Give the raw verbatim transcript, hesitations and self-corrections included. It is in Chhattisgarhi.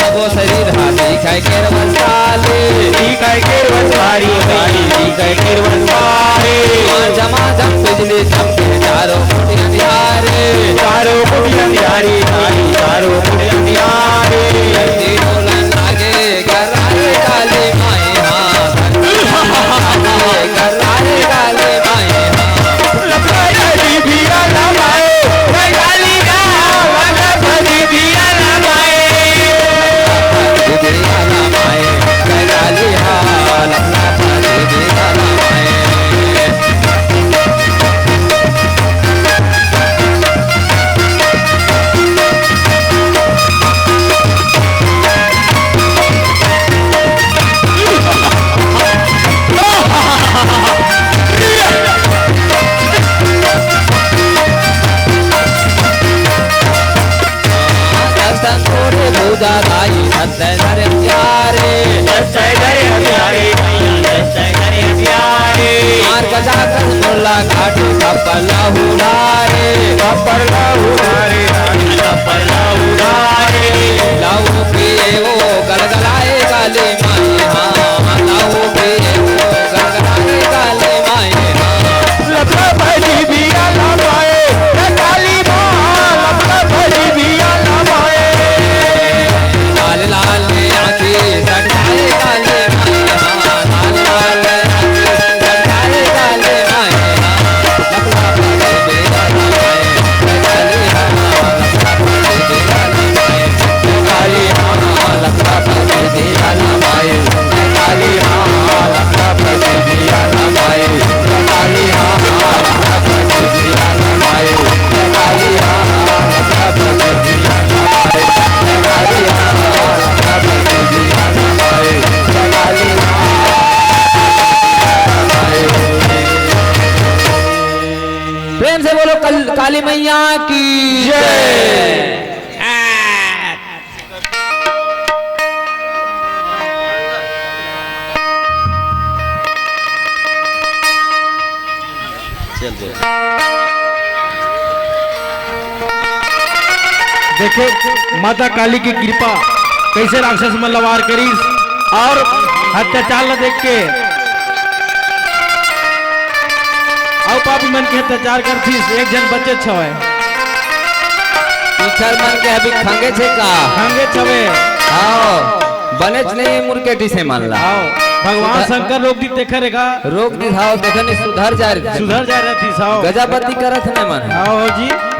सबो शरीर हा दिखय केरवस काले। दिखय केरवस भारी भारी, दिखय केरवस भारी। माँ झमाझम बिजली चमके चारों मुड़ी अंधियारे। चारों मुड़ी अंधियारे, भारी चारों मुड़ी अंधियारे। धरती डोलन लागे, गर्राए काली माई हा। धरती डोलन लागे, गर्राए काली माई हा। दर्शन तोरे पूजा दाई, सत्य धरे प्यारे। सत्य धरे प्यारे, सत्य धरे प्यारे। मार्ग जाकर मुला घाट, कपल उधारे। कपल उधारे, कपल उधारे। लाओ पिए वो गलगलाए काली माई, हाँ, लाओ पिए वो गलगलाए काली माई, हाँ। लफड़ा भरी बिया लमाए, ए काली माँ, लफड़ा भरी बिया लमाए। लाल लाल आँखी सटाए काली माई, हाँ, लाल लाल आँखी सटाए काली माई, हाँ। लफड़ा भरी बिया लमाए, ए काली माँ, लफड़ा भरी बिया लमाए। प्रेम से बोलो कल-, काली मैया की जय। जय। देखे माता काली के कृपा, कइसे राक्षस मन ला वार करिस अउ अत्याचार ला देख के अउ पापी मन के अत्याचार करथिस, एक झन बचेच हवय। पिछल मन के अभी खंगेच हे का? खंगेच हवे। हव, बनेच नहीं हे मुरकेटी से मन ला। हव, भगवान सुधर- शंकर रोक दिस तेखर एका। रोक दिस, हव, देखा नहीं सुधर जा रही। सुधर जा रही थी, हव। गजापति करत हे ना मन। हव जी।